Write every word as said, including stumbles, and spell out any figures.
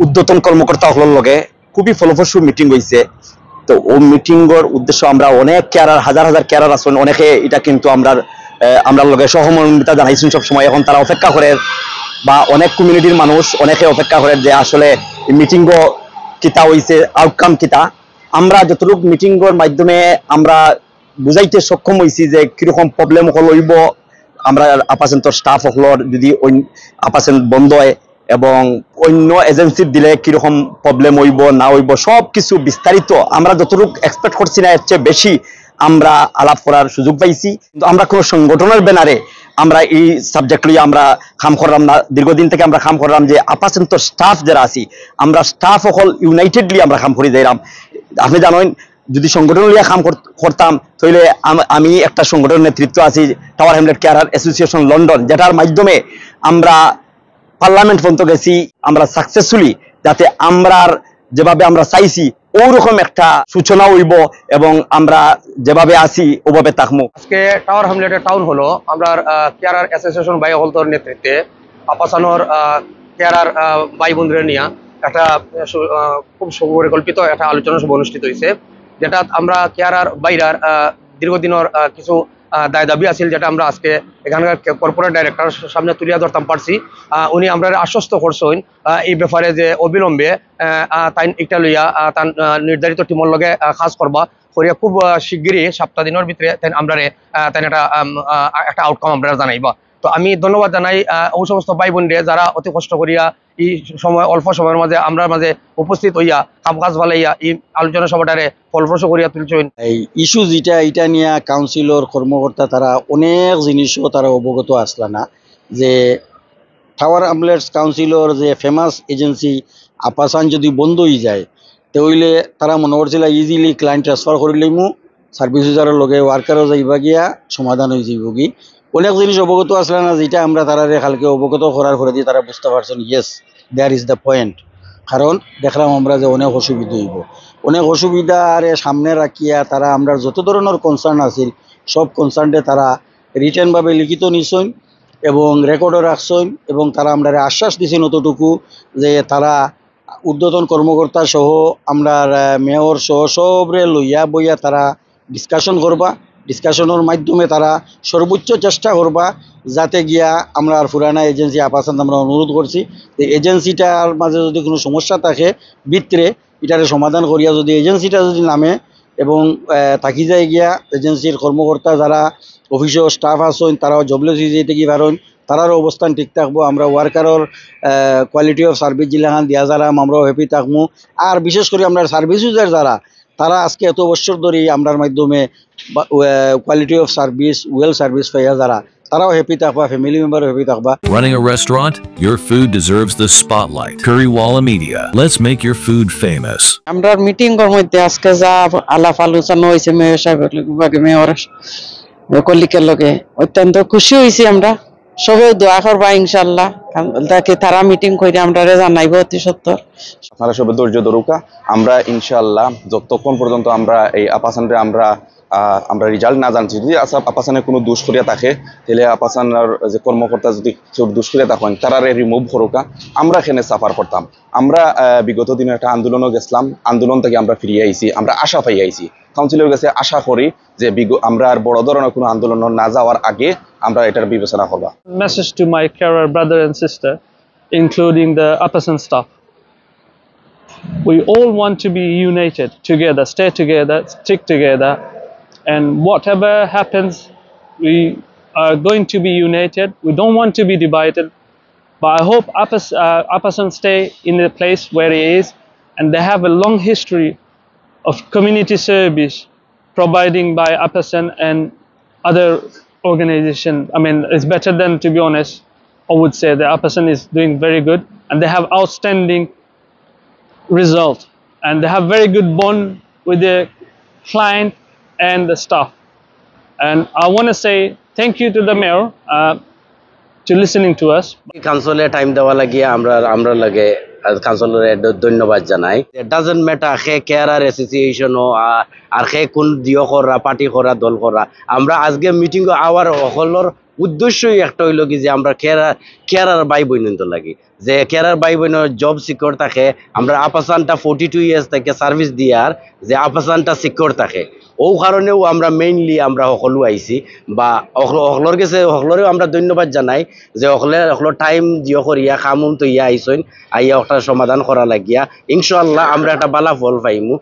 ঊর্ধ্বতন কর্মকর্তা অকলর লগে খুবই ফলপ্রসূ মিটিং হইছে। তো ও মিটিংর উদ্দেশ্য আমরা অনেক ক্যারার, হাজার হাজার ক্যারার আছেন, অনেকে এটা কিন্তু আমরা, আহ, আমরার লগে সহমর্মিতা জানাইছেন সব সময়। এখন তারা অপেক্ষা করে বা অনেক কমিউনিটির মানুষ অনেকে অপেক্ষা করে যে আসলে মিটিংও কিতা হইছে, আউটকাম কিতা। আমরা যতটুকু মিটিংর মাধ্যমে আমরা বুঝাইতে সক্ষম হইছি যে কিরকম প্রবলেম হকল হইব, আমরা আপাসেন্তর স্টাফ হকলর যদি অইন-, আপাসেন্ত বন্ধ হয় এবং অন্য এজেন্সির দিলে কিরকম প্রবলেম হইব না হইব, সব কিছু বিস্তারিত আমরা যতটুকু এক্সপেক্ট করছি না, এর চেয়ে বেশি আমরা আলাপ করার সুযোগ পাইছি। কিন্তু আমরা কোনো সংগঠনের ব্যানারে আমরা এই সাবজেক্ট লইয়া আমরা কাম করলাম না। দীর্ঘদিন থেকে আমরা কাম করলাম যে আপাসেন্তর স্টাফ যারা আছি, আমরা স্টাফ হকল ইউনাইটেডলি আমরা কাম করি যাইরাম। আপনি জানেন, যদি সংগঠন লইয়া কাম কর-, করতাম, তাহলে আম-, আমি একটা সংগঠন নেতৃত্ব আছি, tower Hamlet carer association London, যেটার মাধ্যমে আমরা পার্লামেন্ট পর্যন্ত গেছি। আমরা সাকসেসফুলি যাতে আমরার যেভাবে আমরা চাইছি ওরকম একটা সূচনা হইব এবং আমরা যেভাবে আছি ওভাবে থাকমু। আজকে টাওয়ার হ্যামলেটের টাউন হলো আমরা, আহ, কেয়ারার অ্যাসোসিয়েশন ভাই হকলর নেতৃত্বে আপাসানোর, আহ, কেয়ারার, আহ, ভাই বোনদের নিয়ে একটা, আহ, সু-, আহ, খুব সুপরিকল্পিত একটা আলোচনা সভা অনুষ্ঠিত হয়েছে, যেটা আমরা কেয়ারার বাইরার, আহ, দীর্ঘদিনর, আহ, কিছু, আহ, দায় দাবি আছিল, যেটা আমরা আজকে এখানকার কর্পোরেট ডাইরেক্টর সামনে তুলিয়া ধরতাম পারছি। আহ, উনি আমরা আশ্বস্ত করছেন, আহ, এই ব্যাপারে যে অবিলম্বে, আহ, আহ, তাই একটা লইয়া, আহ, তান, আহ, নির্ধারিত টিমর লগে, আহ, কাজ করবা, করিয়া খুব, আহ, শিগগিরই সপ্তাহ দিনের ভিতরে তাই আমরারে, আহ, তাই একটা, আম, আহ, একটা আউটকাম আমরা জানাইবা। তো আমি ধন্যবাদ জানাই, আহ, ওই সমস্ত ভাই বোনরে যারা অতি কষ্ট করিয়া এই সময়, অল্প সময়ের মাঝে আমরার মাঝে উপস্থিত হইয়া কাম কাজ ফালাইয়া এই আলোচনা সভাটারে ফলপ্রসূ করিয়া তুলছেন। এই ইস্যু যেটা, এটা নিয়ে কাউন্সিলর কর্মকর্তা তারা অনেক জিনিসও তারা অবগত আসলা না, যে টাওয়ার হ্যামলেটস কাউন্সিলর যে ফেমাস এজেন্সি আপাসান যদি বন্ধ হয়ে যায়, তে হইলে তারা মনে করছিল ইজিলি ক্লায়েন্ট ট্রান্সফার করে লইমু, সার্ভিস ইউজারের লগে ওয়ার্কারও যাইবা গিয়া সমাধান হয়ে যাইব কি। অনেক জিনিস অবগত আসলে না, যেটা আমরা তারারে কালকে অবগত করার পরে দিয়ে তারা বুঝতে পারছেন, yes, there is the point. কারণ দেখলাম আমরা যে অনেক অসুবিধা হইব, অনেক অসুবিধা আরে সামনে রাখিয়া তারা আমরা যত ধরনের কনসার্ন আছিল, সব কনসার্নে তারা রিটেনভাবে লিখিত নিছেন এবং রেকর্ডও রাখছেন এবং তারা আমরা আশ্বাস দিছেন অতটুকু যে তারা ঊর্ধ্বতন কর্মকর্তা সহ আমরা, আহ, মেয়র সহ সবরে লইয়া বইয়া তারা ডিসকাশন করবা। ডিসকাশনের মাধ্যমে তারা সর্বোচ্চ চেষ্টা করবা যাতে গিয়া আমরা আর পুরানা এজেন্সি আপাসান আমরা অনুরোধ করছি যে এজেন্সিটার মাঝে যদি কোনো সমস্যা থাকে ভিতরে, এটারে সমাধান করিয়া যদি এজেন্সিটা যদি নামে এবং, আহ, থাকি যায় গিয়া এজেন্সির কর্মকর্তা যারা অফিসের স্টাফ আছেন তারাও জবলেস হয়ে যেতে কি পারেন, তারারও অবস্থান ঠিক থাকবো। আমরা ওয়ার্কারর, আহ, কোয়ালিটি অফ সার্ভিস যেলাখান দিয়া যারাম আমরাও হ্যাপি থাকবো। আর বিশেষ করে আমরা সার্ভিস ইউজার যারা, তারা আজকে এত বছর ধরে আমরার মাধ্যমে বা, ah, quality of service, well service পাইয়া যারা, তারাও হ্যাপি থাকবা, ফ্যামিলি মেম্বারও হ্যাপি থাকবা। Running a restaurant? Your food deserves the spotlight. Currywalla Media. Let's make your food famous. আমরার মিটিংর মধ্যে আজকে যা আলাপ আলোচনা হয়েছে মেয়র সাহেবের লগে, মেয়র কলিগের লগে, অত্যন্ত খুশি হয়েছি আমরা। সবেও দোয়া করবা ইনশাল্লাহ। তাকে তারা মিটিং করে আমরারে জানাইবো অতি সত্বর। আপনারা সবে ধৈর্য ধরুকা। আমরা ইনশাআল্লাহ যতক্ষণ পর্যন্ত আমরা এই আপাসানরে আমরা, আহ, আমরা রেজাল্ট না জানছি, যদি আসা-, আপাসানে কোনো দোষ করিয়া থাকে, তাহলে আপাসানর যে কর্মকর্তা যদি কেউ দোষ করিয়া থাকেন, তারারে রিমুভ করুকা। আমরা এখানে সাফার করতাম। আমরা, আহ, বিগত দিনে একটা আন্দোলনও গেছিলাম, আন্দোলন থেকে আমরা ফিরিয়া আইছি, আমরা আশা পাই আইছি, কাউন্সিলর গেছে। আশা করি যে বিগ-, আমরা আর বড় ধরনের কোনো আন্দোলন না যাওয়ার আগে আমরা এটার বিবেচনা করবা। Message to my carer brother and sister, including the Apasan staff. We all want to be united together, stay together, stick together, and whatever happens, we are going to be united. We don't want to be divided. But I hope Apas, uh, Apasan stay in the place where he is, and they have a long history of community service, providing by Apasan and other organization. I mean, it's better than, to be honest, I would say the Apasan is doing very good, and they have outstanding result, and they have very good bond with the client and the staff. And I want to say thank you to the mayor, uh, to listening to us. কাউন্সিলে টাইম দেওয়া লাগিয়া আমরা, আমরা লাগে কাউন্সিলরে ধন্যবাদ জানাই। It doesn't matter কে কেয়ারার অ্যাসোসিয়েশন ও, আ-, আর কে কোন দিও করা, পার্টি করা, দল করা, আমরা আজকে মিটিং আওয়ার হকলর উদ্দেশ্যই একটা অইলো কি যে আমরা ক্যারার ক্যারার ভাই বইনর লাগি, যে ক্যারার ভাই বইনর জব সিকিউর থাকে। আমরা আপাসানটা ফর্টি টু ইয়ার্স থাকি সার্ভিস দিয়ার, যে আপাসানটা সিকিউর থাকে। অউ কারণেউ আমরা মেইনলি আমরা হকলউ আইছি, বা হকল- হকলর গেছে হকলরেউ আমরা ধন্যবাদ জানাই যে হকলে হকলর টাইম দিও করিয়া কামুম তো ইয়া আইছইন, আইয়া একটা সমাধান করা লাগিয়া। ইনশাআল্লাহ আমরা একটা বালা ফল পাইমু।